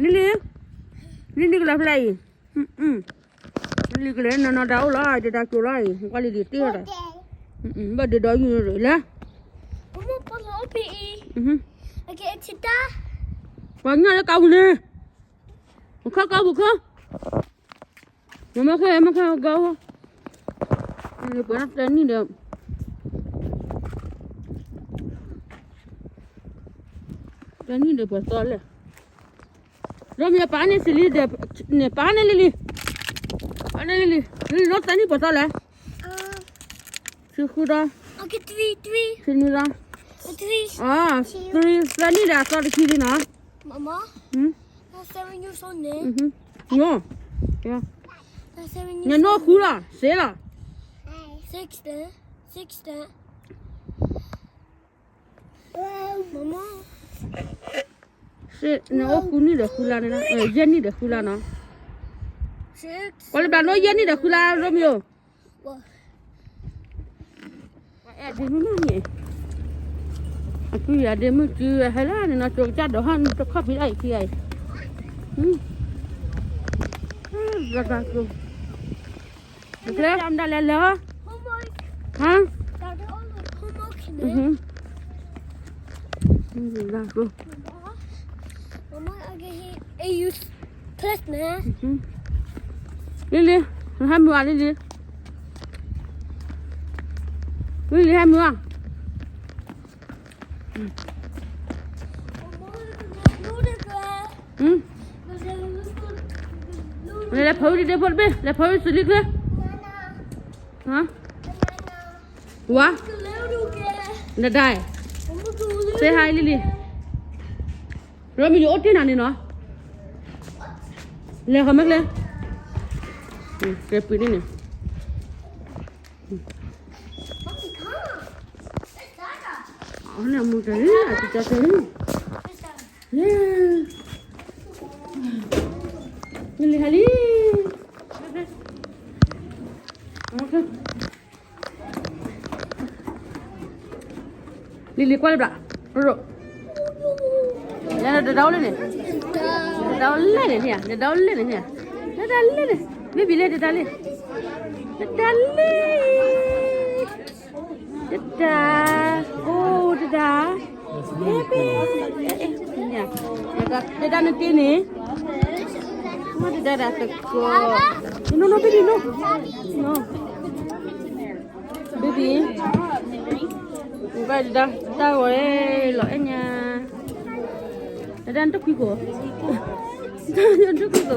လံလံ, လံလံကလီၤဖျဲအံၤ, လံလံကလီၤနီၢ်နီၢ်တၢ်အိၣ်လီၤ တၢ်တၢ်ကိၤလီၤအံၤ ကွၢ်လံလံတ့ၢ်ဒီး, ဘၣ်ဒုးဒီးယုၢ်လၢ, ပှၤညၣ်လၢကါပူၤန့ၣ်, ပခီကါပူၤခီ, မ့ၢ်ခဲ မ့ၢ်ခဲကီ, ပှၤတနံၣ်ဒီး, တနံၣ်ဒီးပှၤသီလဲၣ်, ရိမ့ၤပာ်န့ၣ်စလံဒီး, န့ၣ်ပာ်န့ၣ်လံလံ, ပာ်န့ၣ်လံလံ, လံလံနီၢ်သၢနံၣ်ပှၤသီလဲၣ်, ဆံဃုဒီး, ဆံနွံဒီး, သၢနံၣ်ဒီးအသီတဆံလံနီၤ, ညိၣ်ညိၣ်ဃုလီၤ စ့လီၤ, နအိၣ်ဃုနံၣ်ဒီးဃုလါန့ၣ်, ယဲၢ်နံၣ်ဒီးဃုလါနီၤ, ကွၢ်လၢဘၣ်နီၢ်ယဲၢ်နံၣ်ဒီးဃုလါ ရိမ့ၤဧိၤ, အဲၣ်ဒိးမုၢ်န့ၣ်, အကုၢ်ယၤဒ့မုၢ်စုဟဲလၢန့ၣ်နီၤ ကၠိကစၢ်ဒီးဟီၣ်နတခီၣ်ဖံးဒၣ်အံၤခံဂၤအံၤ, ဘၣ်ဘၣ်ကိၢ်, ကျဲမဒၣ်လဲၤလၢ, ဟါ, ဘၣ်ကိၢ်, Lily, ဟဲမုာ်ဧါ Lily, Lily ဟဲမုာ်ဧါ, လဲၤဖီဝံၤတဒ့ဖိတဘ့ၣ် လဲၤဖီဝံၤစလံချ့, ဝါ, နဒၣ်, say hi Lily, ရိမ့ၤယအိၣ်တ့ၢ်နၤန့ၣ်နီၤ, လဲၤဃီၤမ့ၢ်ကျဲ, ကဲပှ့ၤန့ၣ်န့ၣ် အန့ၣ်အမူတၢ်လံ အတံၤကၢ်တၢ်လံ, လံလံဟဲလံ, လံလံကွၢ်လၢဘျး, ရိရိ, ယတဒါအိၣ်လဲၣ်န့ၣ်, တဒါအိၣ်လဲၣ်န့ၣ်, တဒါအိၣ်လဲၣ်န့ၣ်, တဒါလဲၣ်န့ၣ်, babyလဲၣ် တဒါလဲၣ်, တဒါလဲၣ် တဒါ, အိၣ်တဒါ, baby, တဒါနတ့န့ၣ်, မ့ၢ်တဒါဒၣ်သကိး, no no baby no, no, baby, ဘၣ်တဒါ, တဒါဂီၤလီၤအဲၣ်ညါ, တဒါနတခွံကိး, တခွံကိးဝဲ, ဟါ,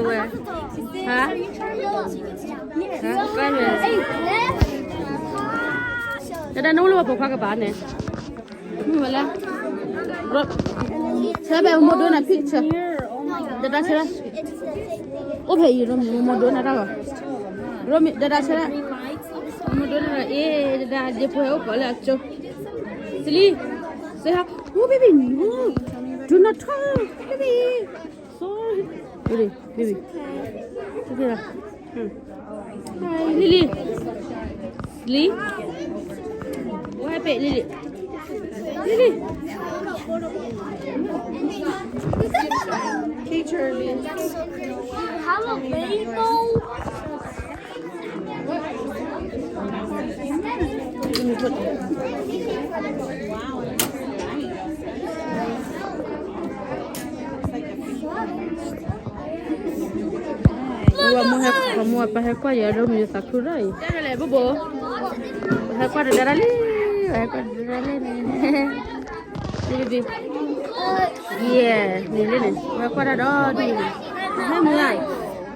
တဒါနအိၣ်လၢပှၤပိာ်ခွါကပၤန့ၣ်, မ့ၢ်ဝဲလဲၣ်, ဆဲဘဲမိၢ်ဒိနၤ picture, တဒါဆဲ, အိၣ်ဖဲအံၤ ရိမ့ၤမိၢ်ဒိနၤတၢ်ဂီၤ, ရိမ့ၤ တဒါဆဲ, မိၢ်ဒိနၤတၢ်ဂီၤ အ့ တဒါဒ့ဖိဟဲအိၣ်ကိးလၢအကၠိ, စလံ, say hi, oh baby no, do not talk baby, sorry, baby, baby, okay, hi Lily, Lily, what happened Lily, Lily, teacher, have a rainbow. ဝဲမ့ၢ်ဟဲခီမ့ၢ်ပဟဲကွၢ်ယၤဒိၣ်မံၤသးခုရၣ်အံၤ, တဲလဲၣ်ဘိဘိ, ပဟဲကွၢ်တဒါဒၣ်လံ, ပဟဲကွၢ်တဒါဒၣ်လံန့ၣ်, ဘ့ဘ့, ယဲၢ်, န့ၣ်လံန့ၣ် ပဟဲကွၢ်တၢ်ဒီးဒ်န့ၣ်, ဟဲမုာ်ဧါ,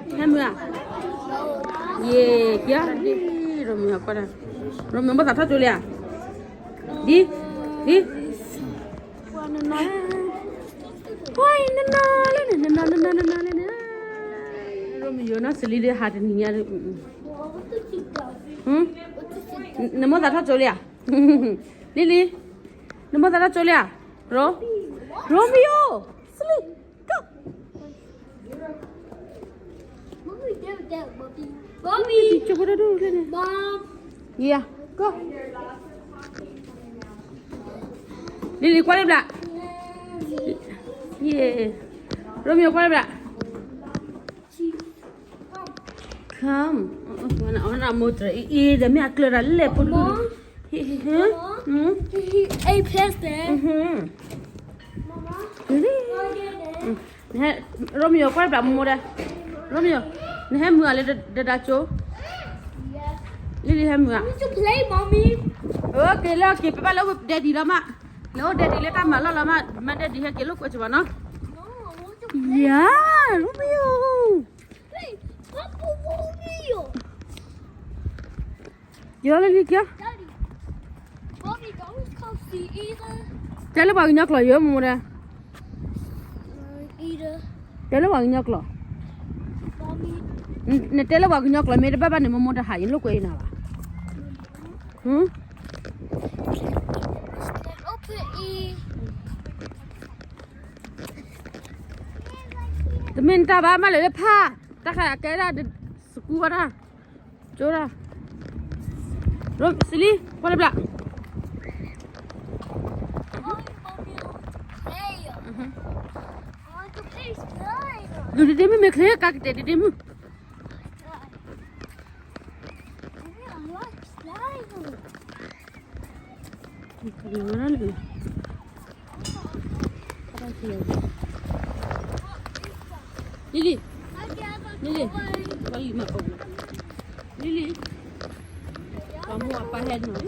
ဟဲမုာ်ဧါ, ယဲၢ်, ကၠီဒ်, ရိမ့ၤဟဲကွၢ်တၢ်, ရိမ့ၤဘၣ်သးထီၣ်ကၠိလံဧါ, ဒ်, ဒ် ပှၤနနီၤ, ပှၤအံၤနနီၤလၢန့ၣ်, နနီၤ နနီၤ နနီၤလၢန့ၣ်, ရိမ့ၤယိၤနီၢ်စလံဒ်ဟးတနံၤညါ, နမိၣ်သးထီၣ်ကၠိလံဧါ, လံလံ, နမိၣ်သးထီၣ်ကၠိလံဧါ, ရိ, ရိမ့ၤယိၤ, စလံ, go. ယၤ, go. လံလံကွၢ်လၢဘျး, ယဲၢ်, ရိမ့ၤယိၤကွၢ်လၢဘျး. Come. အဝဲနမိၢ်တြဲၤအံၤအံၤ ဒီးမ့ၢ်အကျၢၤတၢ်လဲၣ်ဖိဒိၣ်, ဟ့ၣ်ဟ့ၣ်ဟ့ၣ်, ဟ့ၣ်ဟ့ၣ်ဟ့ၣ်, ရိမံၤယိၤကွၢ်တဘျီမိၢ်ဒဲ, ရိမံၤယိၤ, နဟဲမုာ်အီၤလၢဒဒၣ်ကၠိ, လံလံဟဲမုာ်ဧါ, အက့ၤလၢက့ၤ ပဘၣ်လၢအိၣ်ဒဲဒံးလီၤမး, လၢအိၣ်ဒဲဒံးလၢတၢ်မၤလီၢ်လီၤမး, မ့ၢ်ဒဲဒံးဟဲက့ၤလိာ်ကွဲးကၠိဘၣ်နီၤ, ယၤ, ရိမံၤယိၤ ယလၢလံကၠီ, တဲလၢပှၤကညီကျိာ်ယိၤမိၢ်ဒဲ, တဲလၢပှၤကညီကျိာ်, နတဲလၢပှၤကညီကျိာ် မ့ၢ်တဘၣ်ဘၣ်န့ၣ် မိၢ်မိၢ်တဟးယလိာ်ကွဲအံၤနၤဘၣ်, တမ့ၢ်နတၢ်ဘၣ် မ့ၢ်လၢလၢဖး, တၢ်ခါအကဲဒၣ် စကူဝဲဒၣ်, ကၠိဒၣ်, စလံ, ကွၢ်လၢဘျး, လူၤဒ့ဒ့မုၣ်မ့ၢ်ချ့ ကါကတဲာ်ဒ့ဒ့မုၣ် Lily, Lily, Lily, Lily, ပှၤမိၢ်အပၢ်ဟဲနီၤ,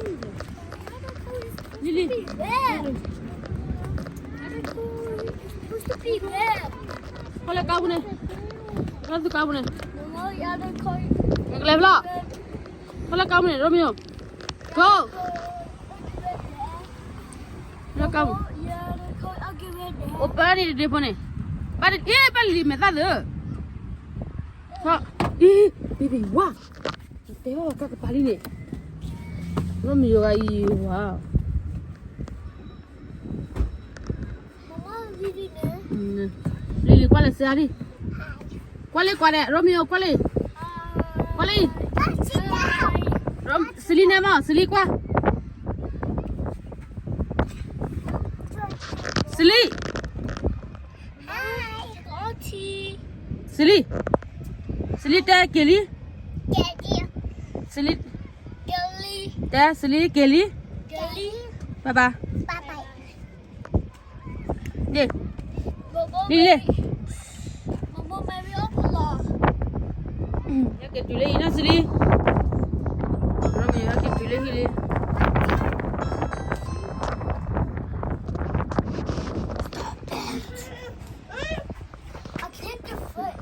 Lily, ဖီလၢကါပူၤန့ၣ်, ဖီလၢကါပူၤန့ၣ်, ကလဲၤဖျီ, ဖီလၢကါပူၤန့ၣ် Romeo, go. လၢကါပူၤ, အိၣ်ပၢ်န့ၣ်တဒ့ဖိန့ၣ်, ဘၣ်တဒ့ဘၣ်လံၤမဲာ်သၣ်သၢ, အံၤ, baby, ဝါ, တဲဘၣ်ပှၤကါကပၤလံန့ၣ်, Romeo ဂၤအံၤဝါ လံၤလံၤကွၢ်လၢစ့အါလံ, ကွၢ်လံကွၢ်န့ၣ် Romeo ကွၢ်လံ, ကွၢ်လံ, စလံနဲမး စလံကွၢ်, စလံ, စလံ, စလံတဲက့ၤလံ, စလံ, တဲစလံက့ၤလံ, bye bye. န့ၣ်, န့ၣ်, ဟဲက့ၤတုၤလၢဟံၣ်နီၤစလံ, ဟဲက့ၤတုၤလၢဟံၣ်လံ. I kicked your foot.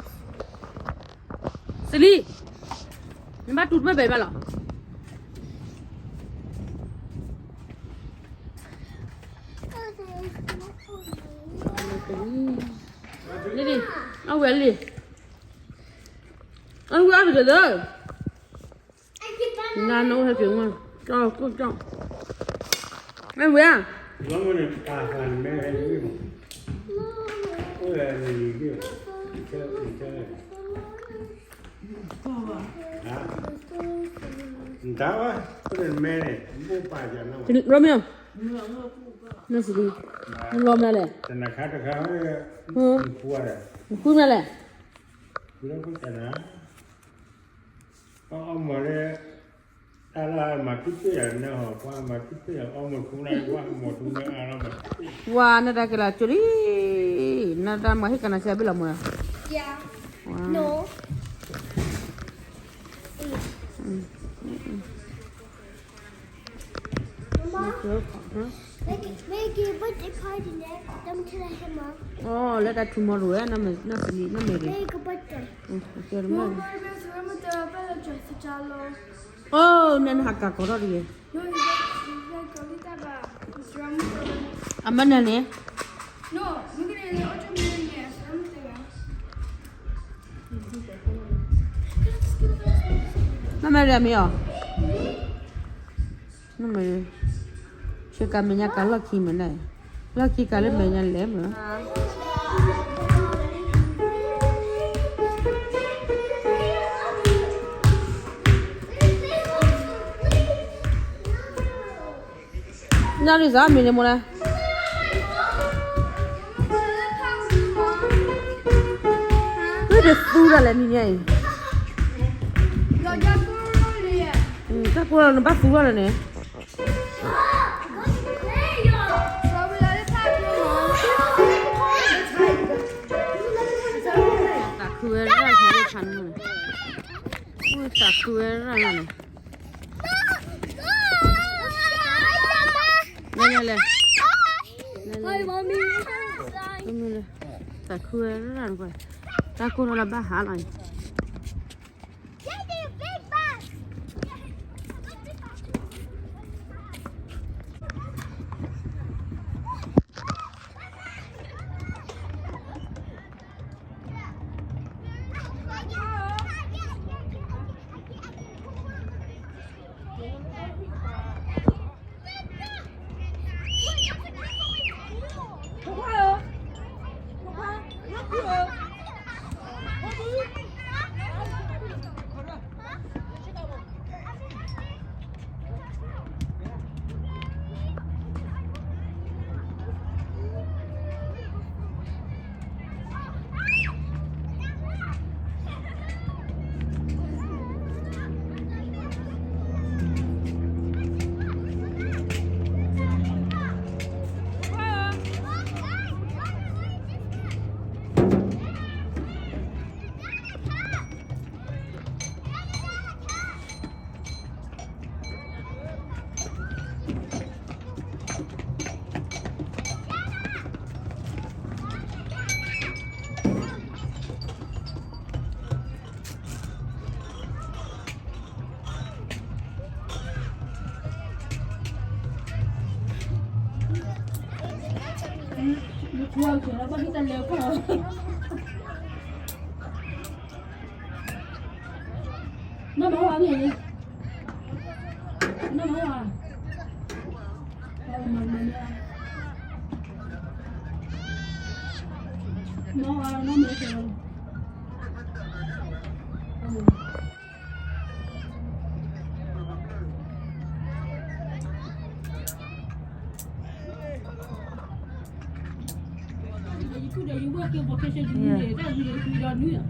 စလံ, နဘၣ်တူၢ်တဘၣ်ဘဲဘၣ်လီၤ. လံ, အဝဲလံ, အဝဲအါတက့ၢ်လၢ, နနအိၣ်ဟဲက့ၤမး, ကၠီ, ကၠီ, မ့ၢ်ဝဲဧါ. နတၢ်ဝဲ, ပမဲန့ၣ်, Romeo, နစလံ, နလီၤမနုၤလဲၣ်, နဃုမနုၤလဲၣ်, အမၤလၢ, တၢ်လၢမၤတူၢ်ပ့ၢ်ယၤန့ၣ်ဟီ, ပှၤမၤတူၢ်ပ့ၢ်ယၤ, အမၤတူၢ်ပ့ၢ်, ဝါ, နတၢ်ကဲလၢကၠိလံ, နတၢ်မၤဟ့ၣ်ကနၣ်စၢ်ဘ့ၣ်လီၤမး, လၢတၢ် tomorrow ဝဲ, နမ့ၢ်, နမ့ၢ်, အိၣ်, နဟးကၤကီးထီၣ်တဂ့ၤ, အမနုၤန့ၣ်, နမ့ၢ်ရမ့ၢ်အီၤ, နမ့ၢ်, ဆ့ကၤမဲာ်ညါကၤလီၢ်ခံမ့ၢ်န့ၣ်, လီၢ်ခံကၤလၢမဲာ်ညါလဲၣ်မ့ၢ် နရံစးမံၤန့ၣ်မိၢ်လၢ, ဝတသူတၢ်လဲၣ်နံၤညါအံၤ, တၢ်ကိၢ်နဘၣ်သူထီၣ်လၢန့ၣ်, သးခုဝဲရၣ်ဆါလၢဖးန့ၣ်, သးခုဝဲရၣ်န့ၣ်, လဲၤလဲၤလဲၤ, လဲၤလဲၤ, သးခုဝဲရၣ်န့ၣ်, တၢ်ကိၢ်ထီၣ်လၢဘၣ်ဟးလီၤန့ၣ်.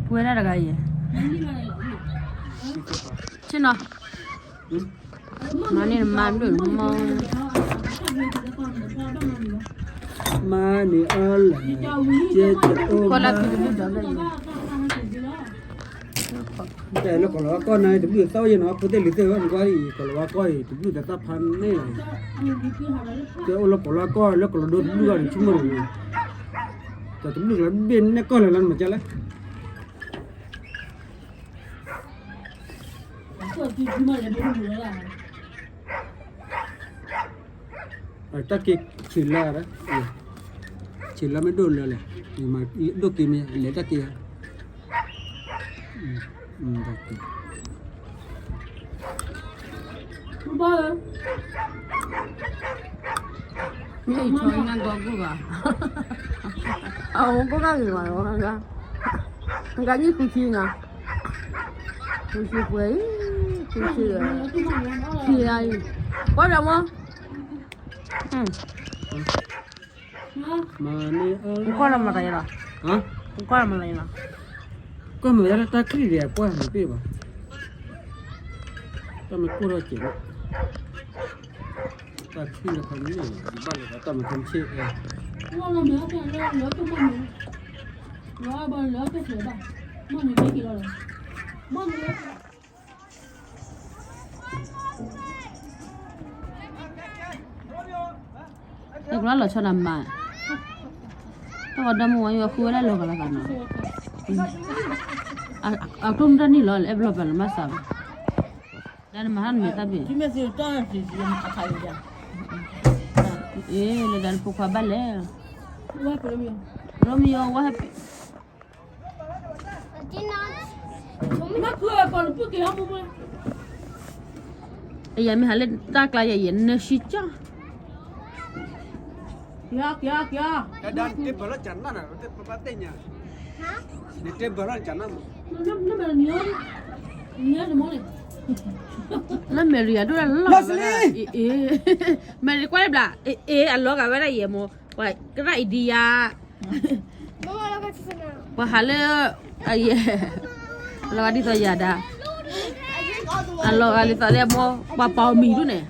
ပှဲၤဒၣ်တဂၤအံၤ, ဆ့ၣ်နီၤ, မၤန့ၢ်မါဘျုးမီၢ်, မၤန့ၢ်အီၤလၢ, ကဲတအိၣ်ဘၣ်, တဲလၢကီၢ်လီၤဝါကီၢ်န့ၣ် တဘျုးသၣ်ဝဲယဲနီၤ, ဖိသ့ၣ်လံၤသ့ၣ်ဝဲနကွၢ်အံၤ ကီၢ်လီၤဝါကီၢ်အံၤ တဘျုးတသၣ်ဖးန့ၣ်လီၤ, ကဲအိၣ်လၢကီၢ်လီၤဝါကီၢ် လၢကီၢ်လီၤဒိတဘျုးဂၤန့ၣ် ဆိကမိၣ်န့ၣ်, တဘျုးကလီၤဘ့ၣ်နဲၣ်ကီၢ်လဲၣ်လီၤ နမၤကလဲၣ် တၢ်က့ၤဆံးလၢ, ဆံးလၢမ့ၢ်ဒိၣ်လၢလဲၣ်, ဒိၣ်က့ၤမ့ၢ်လဲၤတၢ်က့ၤဧါ, မ့ၢ်အံၤထီၣ်ညါဂီၤဂီၢ်ဘၣ်, အအိၣ်ကိးဂၤဂ့ၤဘၣ်, ဂၤညံၣ်ဃုဆံနၤ, ဃုဆံပှဲၤအံၤ, ဃုဆံ, ခံဂၤအံၤ, ကွၢ်ဒီးမ့ၢ် နကွၢ်လီၤမတၤယဲလီၤ, နကွၢ်လီၤမတၤယဲလီၤ, ကွၢ်မတၤယဲလီၤ တၢ်ချံၣ်ဒံးအကွၢ်မ့ၢ်ပ့ၢ်ဘၣ်, တၢ်မ့ၢ်ကိၢ်ထီၣ်စဲး, တၢ်ချံၣ်လၢခီမ့ၢ်, ဘၣ်လၢတၢ်မၤခီမ့ၢ်ဆ့ၣ်, တကလီၤလီၤဆီနၤမၤ, တၢ်ဝဲဒီမုၢ်ဝါယွၤ ဃုဝဲဒၣ်လီၤဂာ်လီၤဂာ်နီၤ, အကျိၣ်မ့ၢ်တၢ်န့ၣ်လီၤ အဲၣ်ဘျီပှၤလၢမၤစၢ်ဘၣ်, ဒီးနမၤတၢ်နမဲာ်တၢ်ဘ့ၣ်, အ့ လၢဒီးနဖိခွါဘၣ်လဲၣ်, ရိမယီဝဲ ယမ့ၢ်ဟးလၢတၢ်ကျါယဲ ယနၢၤဆံကၠီ, ကၠီ, ကၠီ, နတဲဘၣ်လီၤကနၣ်, လၢမဲရံအဒိၣ်လၢလီၢ်, အ့ အ့ မဲရံကွၢ်လၢဘျး, အ့ အ့ အလီၤဂာ်ဝဲဒၣ်ယဲမိၢ်, ပှၤကရၣ်အံၤဒံယါ ပှၤဟးလၢ, အယဲ, လီၤဂာ်ဒ်သိးယၤဒၣ်, အလီၤဂာ်လံသးလၢအမိၢ် ပှၤပာ်အီၤမံၤဒိၣ်န့ၣ်,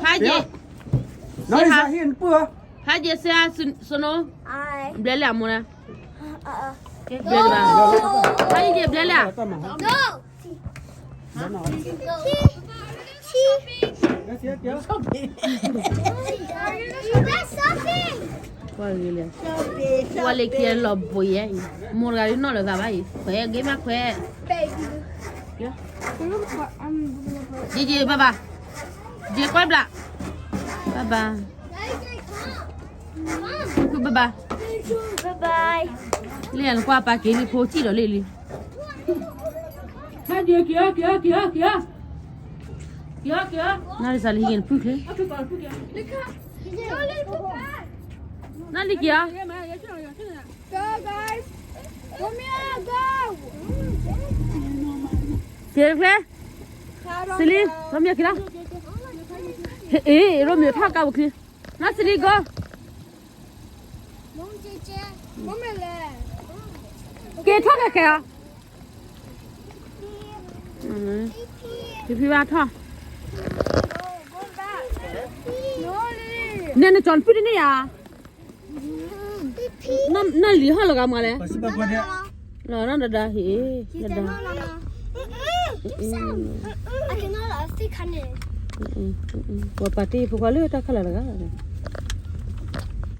ဖးယံာ်, ဖးယံာ်စ့ဟါ, စနိ, ဘျဲလၢအမိၢ်န့ၣ်, ဘျဲလၢ, ဖးယံာ်ဘျဲလၢ, shopping, ဝဲလၢခံလီၤဘိယဲအံၤ, မိၢ်တဂၤဒ်နီၢ်လၢၤသးဘၣ်အံၤ, ခွဲးဂ့ၤမးခွဲး, ယယဘၣ်ဘၣ်, ယကွၢ်ဘျး, ဘၣ်ဘၣ်, ဘၣ်ဘၣ်, လၢနကွၢ်ပာ်က့ၤလံဖိစံၣ်ဒီးလံလံ, နၢ်လံစးလံဟံၣ်က့ၤနဖုချ့, နၢ်လံက့ၤဧါ, က့ၤတချ့, စလံ, ရိမ့ၤက့ၤလီၤ, အ့ၣ် ရိမ့ၤထီၣ်ကါဘိချ့, နၢ်စလံကီး, က့ၤထီၣ်ခဲခဲဧါ, ဖံဖံဘၣ်ထီၣ်, နဲနကၠီနဖုတန့ၢ်ဧါ, နၢ်လံဟီၣ်လီၤဂၤမးလဲၣ်, လီၤနၢ်ဒဒါဟ့ၣ်, ဒဒါ, ပှၤပာ်တ့ၢ်ဖိခွါလၢတၢ်ခါလၢ်တဂၤ